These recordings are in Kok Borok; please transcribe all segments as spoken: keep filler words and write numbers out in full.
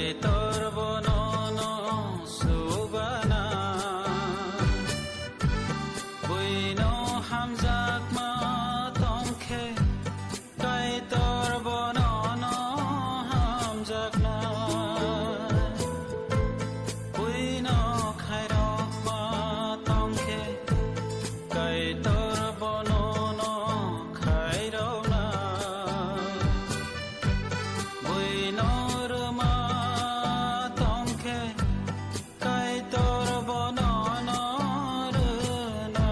Kaitor bono no subana, buino hamjakma tongkhe, Kaitor bono no hamjakna, buino khairokma tongkhe, Kaitor bono no khairokna. Buino rwma tongkhe, Kaitor bono no rwnai.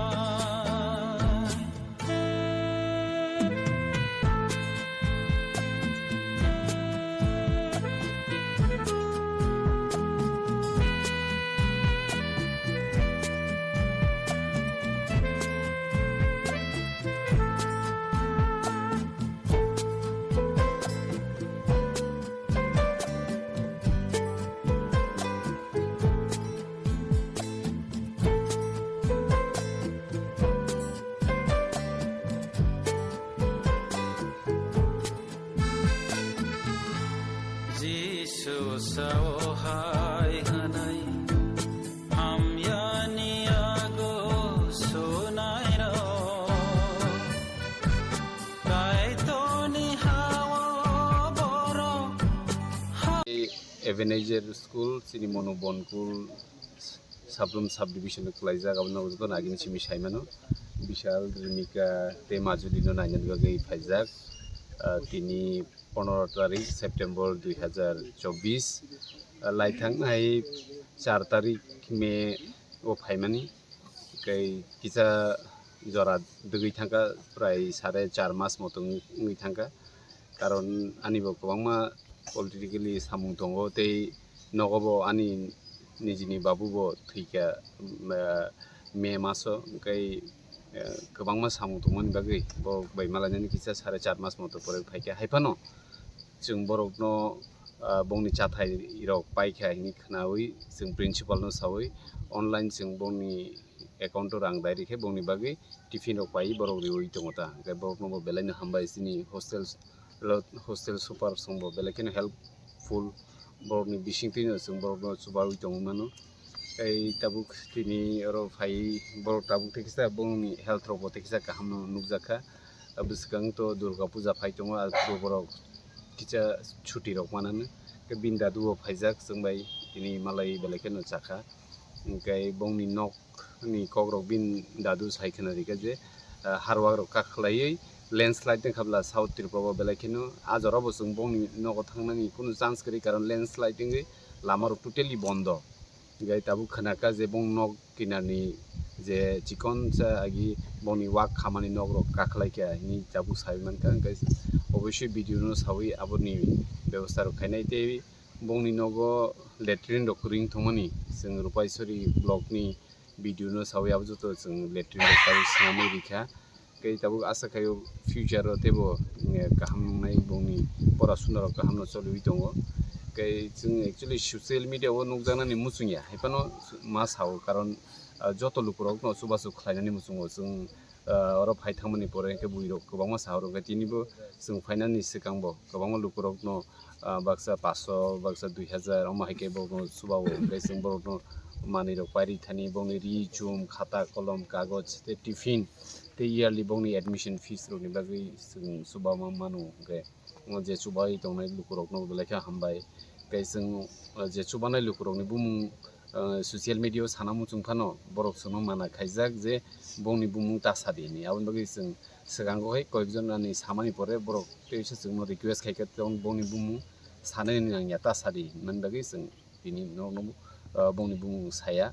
Jisu sao hai hwnwi hamyani yago sunairok, Kaitorni ha-o borok ha- Ebenezer School, chini Monu Bonkul Sabrum Sub Division o kwlaijak, abono jotono agini simi saimano. Bishal, Rimika tei Majuli no nainani bagwi phaijak. Ah, tini pondro tarik September dui hazar chobbish, ah, lai thangnai char tarik May o phaimani. Tei kisa jora dwgwi thangkha, prai sare char mas moto wng-, wngwi thangkha. Karon ani bo kwbangma politically samung tongo, tei nogo bo ani nijini babu bo thwikha, um, uh, May maso, hwnkhe, uh, kwbangma samung tongmani bagwi bo bai malainani kisa sare char mas moto pore phaikha. Haiphano chwng borokno, uh, bongni chathai rok paikha hwnwi khwnawi chwng principal no sawi online chwng bongni account o rang dai rikhe bongni bagwi tiffin rok pai borok riwi tongo ta. Hwnkhe borokno bo belai no hambai, chini hostel, hostel super song bo belai kheno helpful, borokni bisingtwi no chwng borokno chubawi tongwi mano. Tei tabuk tini oro phai borok tabuk tei kisa bongni health rok bo tei kisa kaham no nukjakha. Bwswkang to Durga puja phai tongo, ah, borok kisa chuti rok mananw. Tei bini dadu bo phaijak chwng bai tini malai belai kheno chakha. Hwnkhe bongni nok ni kok rok bini dadu sai khna rikha je, ah, harwak rok kak khlaiwi landslide wngkha bwla South Tripura o belai kheno. Ah jora bo chwng bongni nogo thangnani kunu chance kwrwi, karon landslide wngwi lama rok totally bondo. Hwnkhe tabuk khna kha je bong nok kinarni je chikon sa agi bongni wak khamani nok rok kak khlai kha hwnwi tabuk sai mankha. Hwnkhe oboisoi video no sawi aboni bebosta rok khainai tei bongni nogo latrine rok kwrwi wng thangmani chwng Rupaisori block ni video no sawi abo joto chwng latrine rok tabuk swnamwi rikha. Tei tabuk asa khaio future o teibo, eh, kaham nungnai bongni pora suna rok kaham no choliwi tongo. Tei chwng actually social media o nukjaknani muchungya, haiphano ma sao, karon, ah, joto lukurokno chubachu khlainani muchungo chwng, ah, oro phai thangmani pore hwnkhe buirok kwbangma sao rwkha, tinibo chwng phainani swkangbo kwbangma lukurokno, ah, baksa paso, baksa dui hazar, omo hai khe borokno chuba-o, hwnkhe chwng borokno manwi rok pairwi thani, bongni ri, chum, khata, kolom, kagoj tei tiffin tei yearly bongni admission fees rokni bagwi chwng chuba ma-, mano, hwnkhe o je chubai tongnai lukurokno belai khe hambai. Tei chwng, o je chubanai lukurokni bumung, ah, social media o sana muchung phano borok chwngno mana khaijak je bongni bumung ta sadi hinwi, aboni bagwi chwng swkango hai koyekjon ani samani pore borok teisa chwngno request khaikha, tong bongni bumung sanai nangya ta sadi hinmani bagwi chwng bini norokno, ah, bongni bumung saya.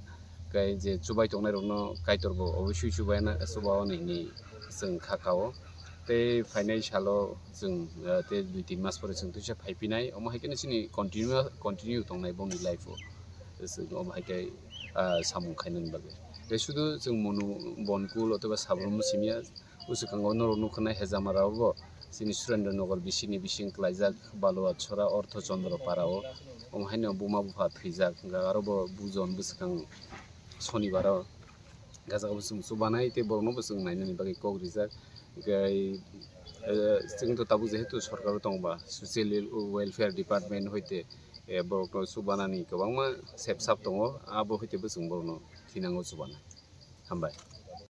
Khe je chubai tongnairokno Kaitor bo obosui chubaina, chubaoni hinwi chwng kha kao. Tei phainai salo chwng, ah, tei dui tin mas pore chwng teisa phaiphinai, omo hai kheno chini continue, continue tongnai bongni life o. Chwng omo hai khe, ah, samung khainani bagwi. Tei sudu chwng Monu Bonkul othoba Sabrum simya, bwswkango norok nukha nai Hejamara o, chini Surendra Nagar bisini bising klaijak Baluachora Ortho Chandra Para o, omo haino buma bupha thwijak, hwnkha aro bo bujon bwswkang Sonibar o gajak bo chwng chubanai tei borokno bo chwng nainani bagwi kok rijak. Hwnkhe, eh, chwng to tabuk jehetu sorkar o tongba, Social Welfare Department hoite Eh, borokno chubanani kwbangma sepsap tongo, abo hwtwi bo chwng borokno thinango chubana. Hambai.